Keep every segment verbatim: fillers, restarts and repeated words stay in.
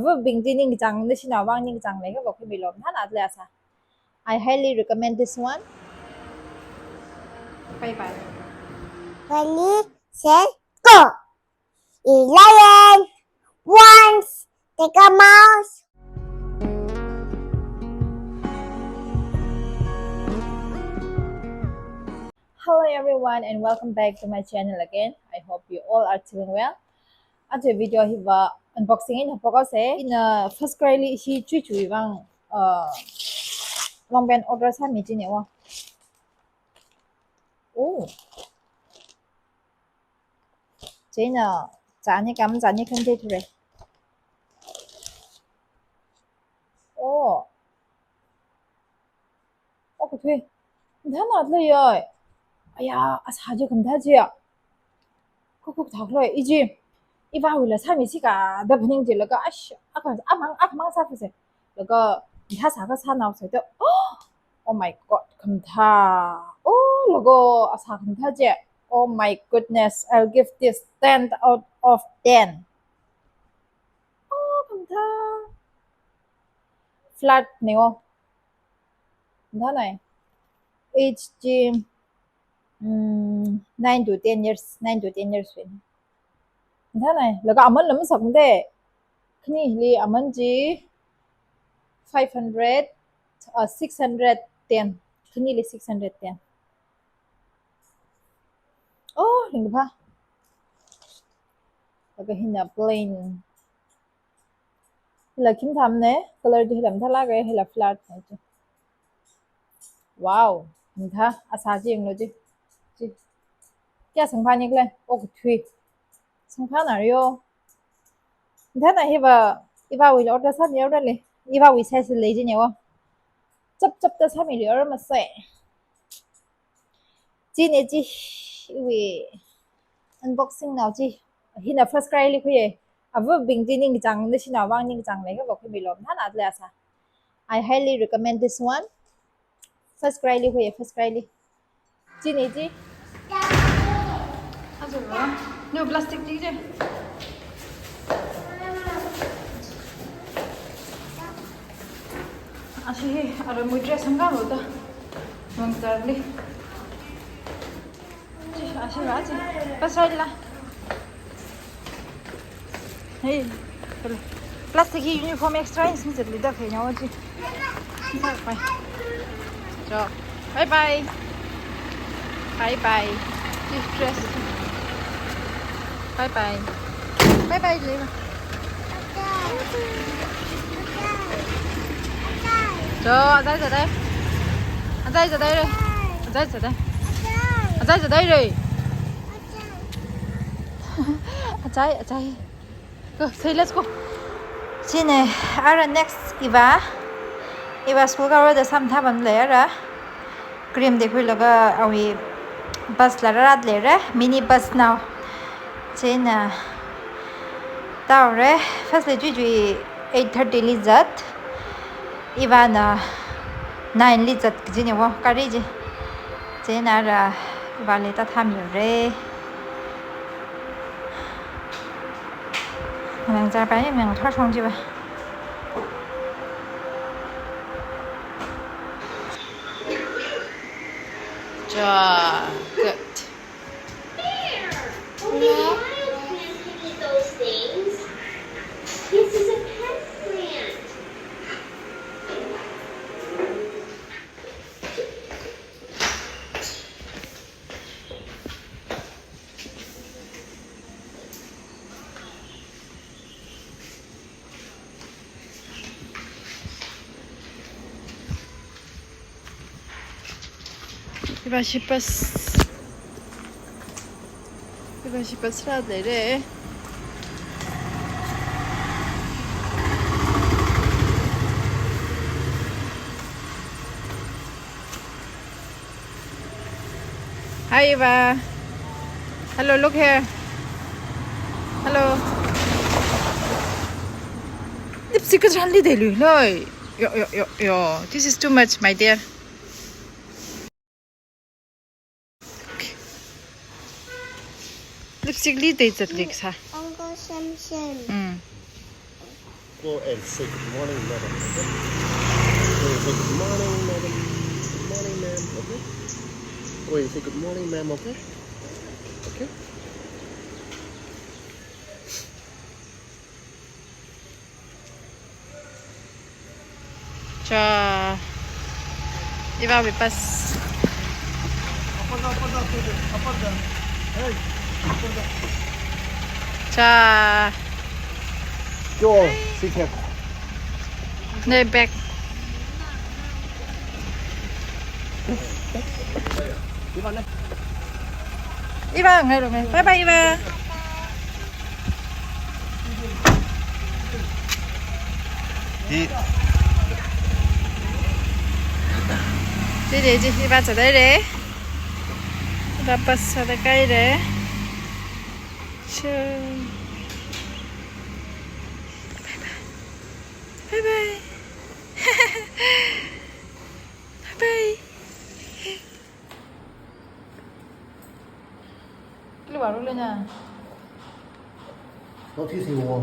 Avabing chi ningkachāng, nashi nao vang ningkachāng leiakha vākhuimilu, mathānada lei asā. I highly recommend this one. Bye bye. Ready, set, go. A lion once take a mouse. Hello everyone and welcome back to my channel again. I hope you all are doing well. Aja video hiva unboxing eina haophok haosa. Ina first cry li hi chuichui vang, uh, vang pen order sāmi chi ne wa. Oh. Chieina, chāni kam, chāni kam de ture. Oh. Oh, kathui. Mathānada lei yoi. Aya, asā chi khamathā chi ya. Kuk kuk thak loi. I chi, ivāwuila sāmisi ka da phaning jilaga, ash, akha, amang, akhamang sāphase. Laga, mathā sākha sānao sai to. Oh, oh my God, khamathā. Oh, laga, asā khamathā chi. Oh my goodness, I'll give this ten out of ten. Oh, khamathā. Flat ne o. Mathānai. Age chi, mm, nine to ten years, nine to ten years wui. Mathānai. Laga aman lam sak mde. Khanili aman chi five hundred, uh, six hundred ten. Khanili six hundred ten. Oh, lingpha. Laga hina plain. Hila khim tham ne, color chi hila mathālāka, hila flat ne chi. Wow, mathā, asā chi yanglu chi. Chi. Kayā sangphā nikle, oh, kathui. Sangphāna rio. Mathānai hiva, ivāwuila order sāmi order le. Ivāwui size lei chi ne wa. Chap chap ta sāmili order masai. Chi ne chi, iwui unboxing nao chi. Hina first cry li khuiye. Avabing chi ningkachāng, nashi nao vang ningkachāng leiakha vākhuimilu, mathānada lei asā. I highly recommend this one. First cry li khuiye, first cry li. Chi ne chi. Aja wa. No plastic chi chi. Ashi hi, ara mui dress hangga lo ta. Mang tar li. Chi, ashi ra chi. Pasai la. Hey, plastic hi uniform extra in sin zat li da khai na wa chi. Bye. Cho. Bye bye. Bye bye. This dress. Bye bye. Bye bye, Leva. Cho, azai zadai. Azai zadai re. Azai zadai. Azai zadai re. Azai, azai. Go, say let's go. Chi ne, ara next iva. Iva school karo da sam tha bam le ara. Cream de khuilaga awui bus la rat le re, mini bus nao. Chieina tao re, first le chuichui eight thirty li zat. Ivana nine li zat kaji ne wo, kari ji. Chieina ara iva le ta tham yo re. Nang zar pa ni meng thar shong ji ba. Ja, good. There! Only Miles gets to eat those things. This is a pet plant. Iva shi bus. Iva shi bus rāda leire. Hi, Iva. Hello, look here. Hello. Lipstick kachānli delui noi. Yo, yo, yo, yo. This is too much, my dear. Lipstick li dei zat lik sa. Uncle Samson. Mm. Go and say good morning, madam. Okay? Go and say good morning, madam. Good morning, ma'am. Okay? Go and say good morning, ma'am. Okay? Okay? Cha. Iva Vipas. Cha. Yo, sit here. Nei back. Iva ngai lo me. Bye bye, Iva. Hi. Chi de chi, Iva chāda lei. Iva bus sāda kai lei. Cha. Bye bye. Bye bye. Bye bye. Kilo baru le na. Notice ni wo.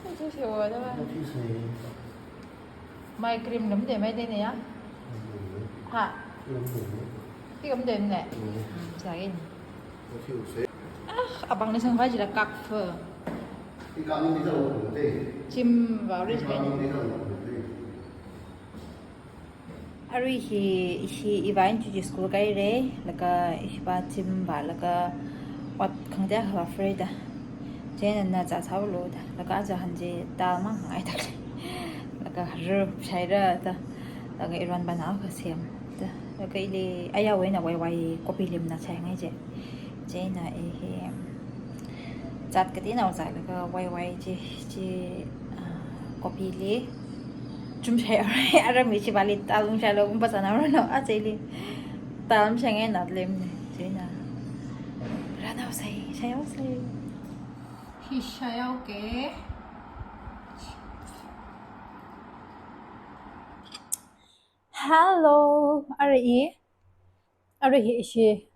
Notice ni wo, da ba. Notice ni. Mai cream lam de mai de ne ya. Ha. Lam de ne. Ti kam de ne. Hmm. Hmm, sa in. Notice ni. Ah, abang ni sang vai jila kak fe. Ti kam ni jila wo de. Chim baru le. Ti kam ni jila wo de. Arui hi, hi Iva introduce khuikai lei, laga hi pa chim vālaga ot khangatei akha vāfrei da. Chieina na zāsālu da, laga aja han chi dal mang hāngai tak lei. Laga haru shaira da, laga iron bana akha sem da. Laga ili ayawui eina wai wai copy lim na shaingai je. Chieina i hi zat kateonao zālaga wai wai chi, chi, ah, copy li. Chum shai arai, aram mi chi vali tal um shai lo, um pa sana ro no, a chili. Tal um shai ngai nat lem ne, chieina. Ranao sai, shai au sai. Hi shai au ke. Hello, arui i. Arui hi ishi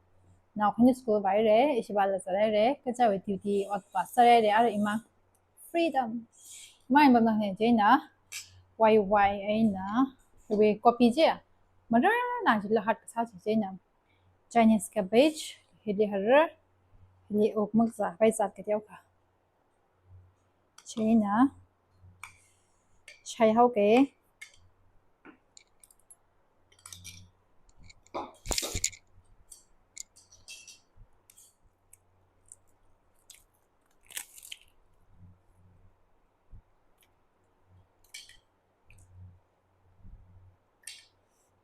nao khani school vāhaira, ishi vāla zāhaira, kachāwui duty ot vāsāhaira, arui ima freedom. Mai bam nang ne chieina, wai wai eina, wai copy chi, marana chila hat kasā chi chieina. Chinese cabbage, hili haru, hili ukmak zā, vai zat kateokha. Chieina, shai hao ke.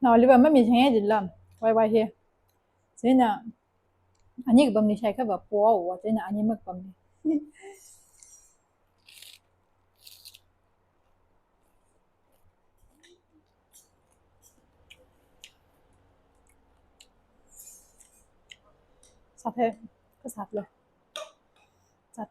Nao liva mami shang e jila, wai wai hi. Chieina, ani kapam ni shai kha va po wa, chieina ani makapam ni. Sāthe, kasāt lo. Sāt.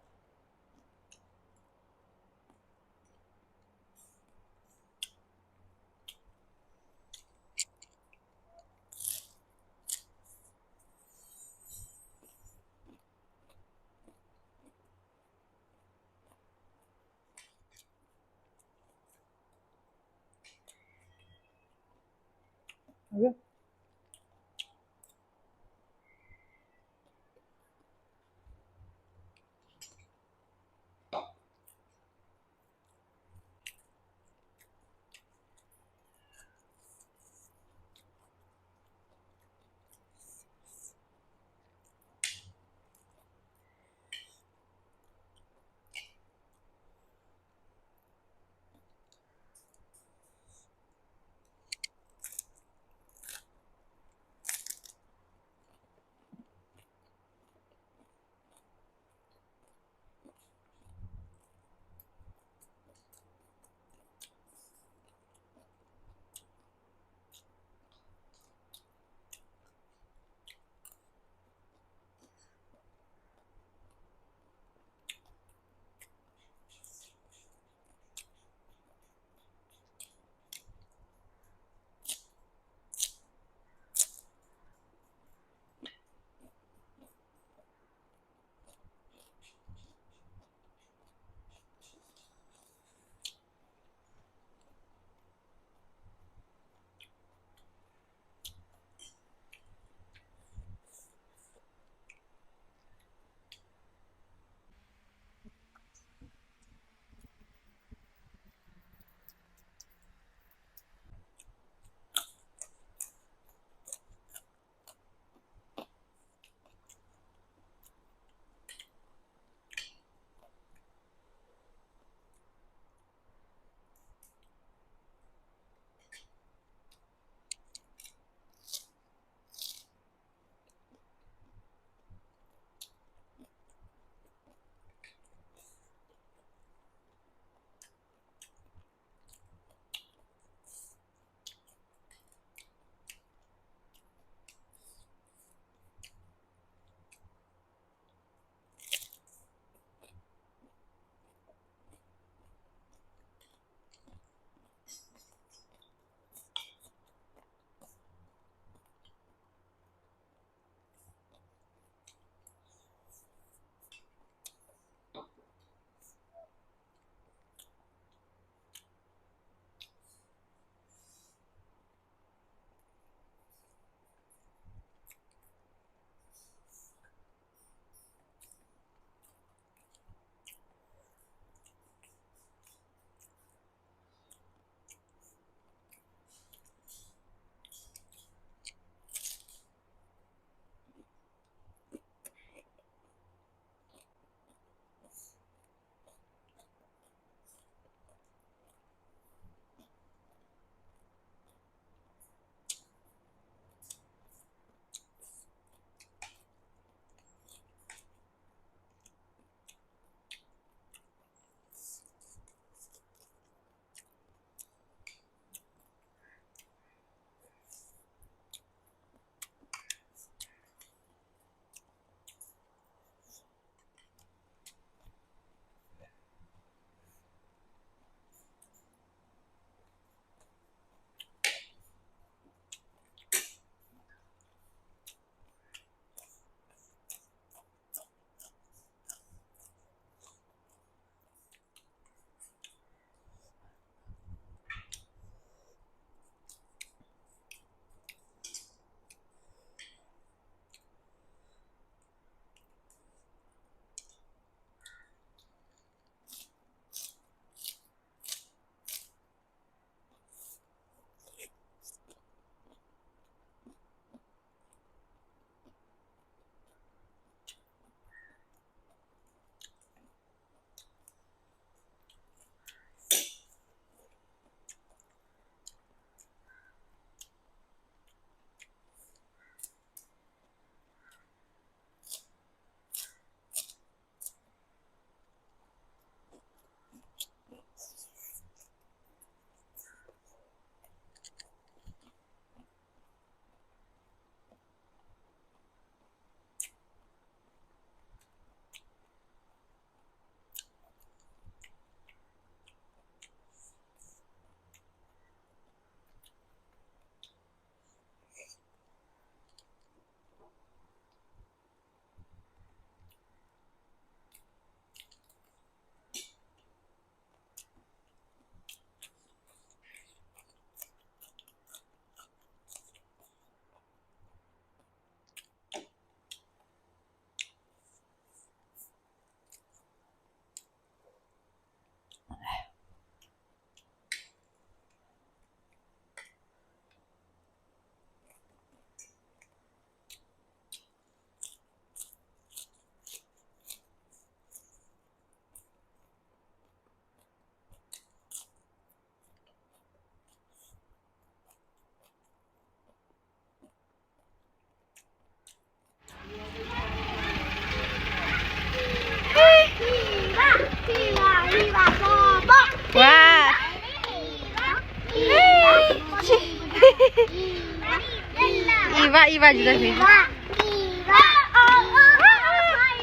Eva, jida, Eva. Eva.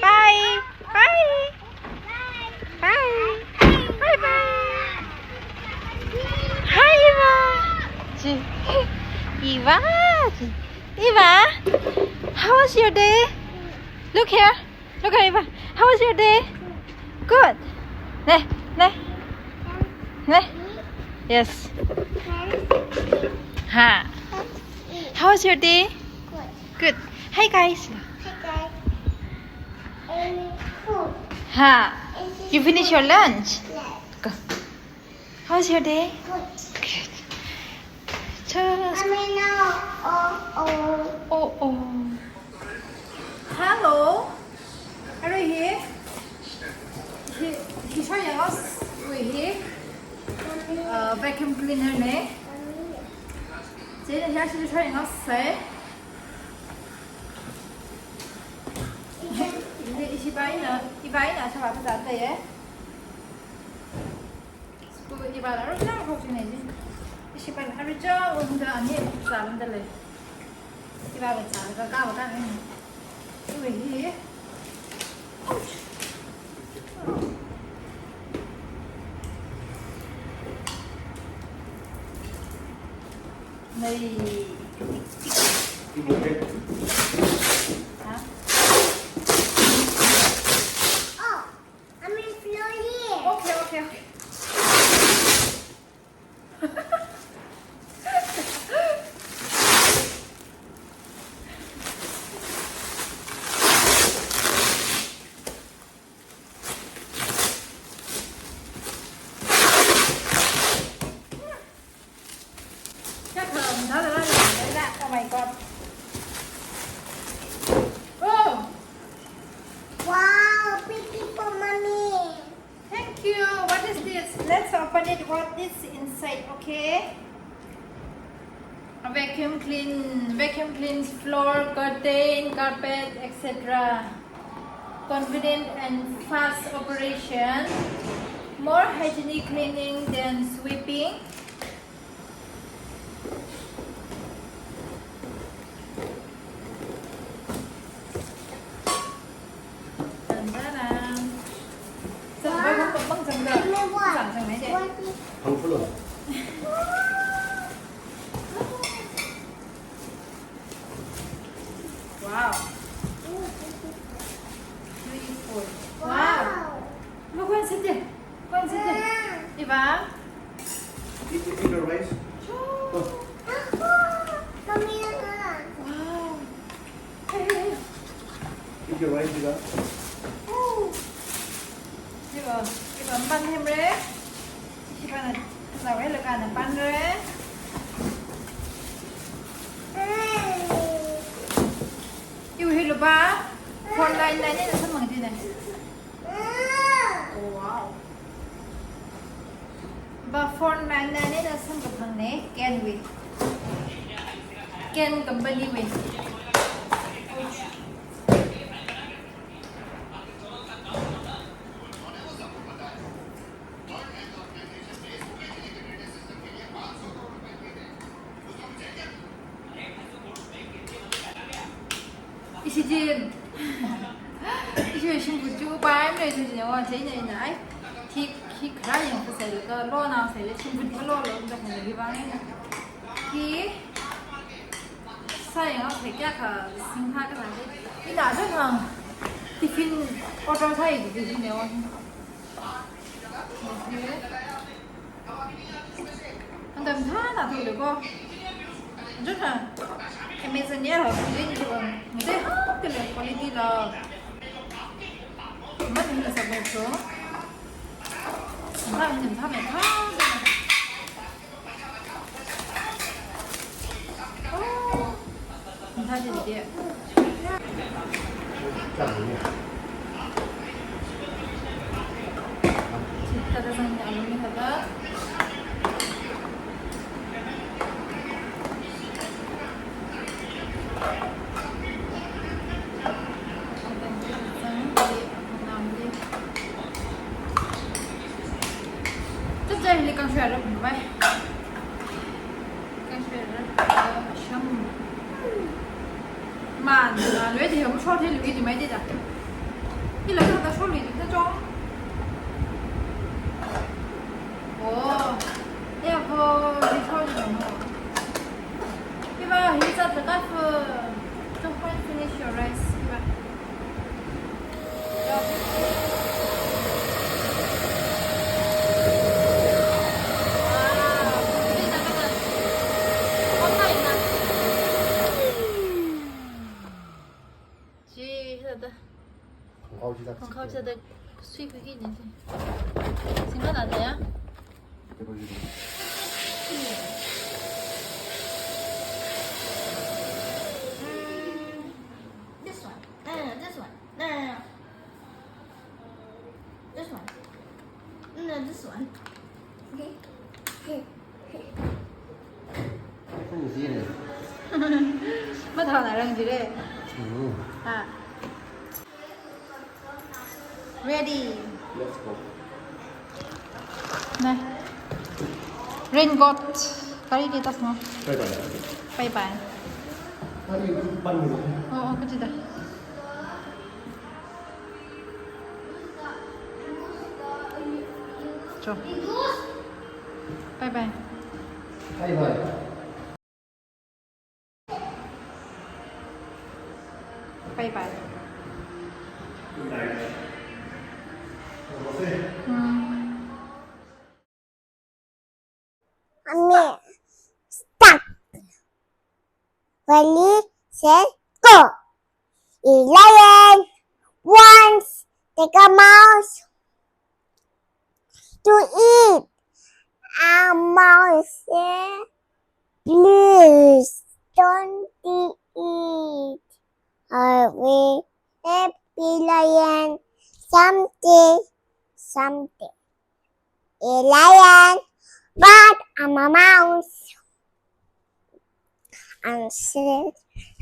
Bye. Bye. Bye. Bye bye. Hi, Eva. Ji. Eva. Ji. Eva, how was your day? Look here. Look at Eva. How was your day? Good. Ne, ne. Ne. Yes. Ha. How was your day? Good. Hi, guys. Hi, guys. And food. Ha. You finish your lunch? Yes. Go. How was your day? Good. Good. Just I mean, no. Oh, oh. Oh, oh. Hello. Are you here? He, he trying us. We here. Uh, vacuum cleaner ne. Jane, he actually trying us, eh? Ishi bai na, ibai na, chapa pa ta ye. School iva la rujang hok sine ji. Ishi bai la rujang unda ani salam da le. Iva la sa ka ka ka ni. Ui hi. Ouch. Nei. Ha? Oh, I'm in Florida. Okay, okay, okay. Oh my God. Oh. Wow, pretty for mommy. Thank you. What is this? Let's open it. What is inside? Okay. A vacuum clean, vacuum cleans floor, curtain, carpet, et cetera. Convenient and fast operation. More hygienic cleaning than sweeping. Wow. Beautiful. Wow. Look, go and sit there. Go and sit there. Iva. Eat, eat the rice. Sure. Go. Wow. Hey, hey, hey. Eat your rice, Iva. Ooh. Iva, Iva, pan him re. Iva na, na we le ka na pan re. Iva hi lo ba. Four nine nine na samang di ne. Oh, wow. Ba four nine nine na samkaphang ne, Ken wui. Ken company wui. Ishi jin. Ishi shimkhur chu pai mle chu jin wa jai na ina ai. Khi, khi khara yang pu sai le ka lo na sai le shimkhur ka lo lo da ka le vang ina. Khi sai yang sai kya ka sing kha ka na de. Ina jin hang. Tiffin order sai de jin ne wa. Hangda mathāna thāda ko. Juna Amazon ya ho, jin jibang. Mate ha kele quality la. Mani na sabon so. Mathā ni mathā mathā. Oh. Mathā jide. Chithāda zangda alumni hada. Chapchai hili kangshara bai. Kashmir, uh, Assam. Pan, ah, lui di hum short hi lui di mai di da. Hi la ka short lui di da chong. Oh, ya bo, hi short di mo. Hi ba, hi sa ta ka fu. Don't quite finish your rice. Hi ba. Chi, hada. Khongkhao chi da. Khongkhao chi da. Sui khuiki ni chi. Singkha na da ya? Mm, this one. No, no, no, this one. No, no, no. This one. No, this one. Okay. Mathāna rang jire. Mm. Ha. Ready. Let's go. Nai. Raincoat. Kari ke tas no. Bye bye. Bye bye. Kari pan. Oh, oh, kachida. Cho. Bye bye. Bye bye. Bye bye. Good night. Hmm. Ami, start. Ready, set, go. A lion wants take a mouse to eat. A mouse said, "Please don't eat. I will help the lion someday, someday." A lion, but I'm a mouse. And said,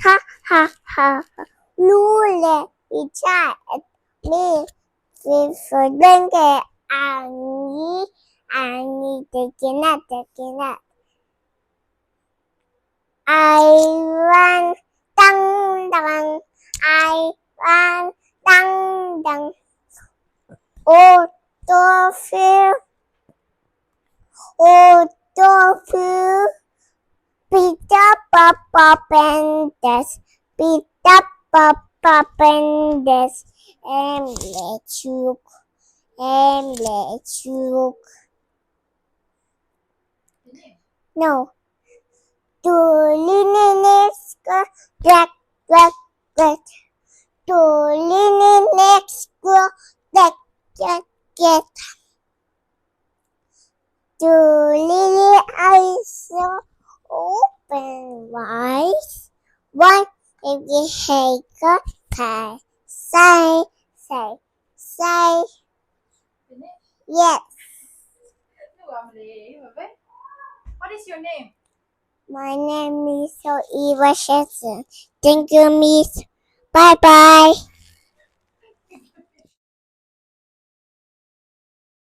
"Ha, ha, ha, ha. Lule, icha at me. Fifodenge ani, ani, tekinat, tekinat." I run dang dang, I run dang dang. Otto flew, Otto flew. Pita papa pendes, pita papa pendes. Emlechuk, emlechuk. No. Tulini next go, black, black, black. Tulini next go, black, black, black. Tulini eyes so open wide. What if you take a pie? Say, say, say. Yes. What is your name? My name is Eva Shetson. Thank you, Miss. Bye bye.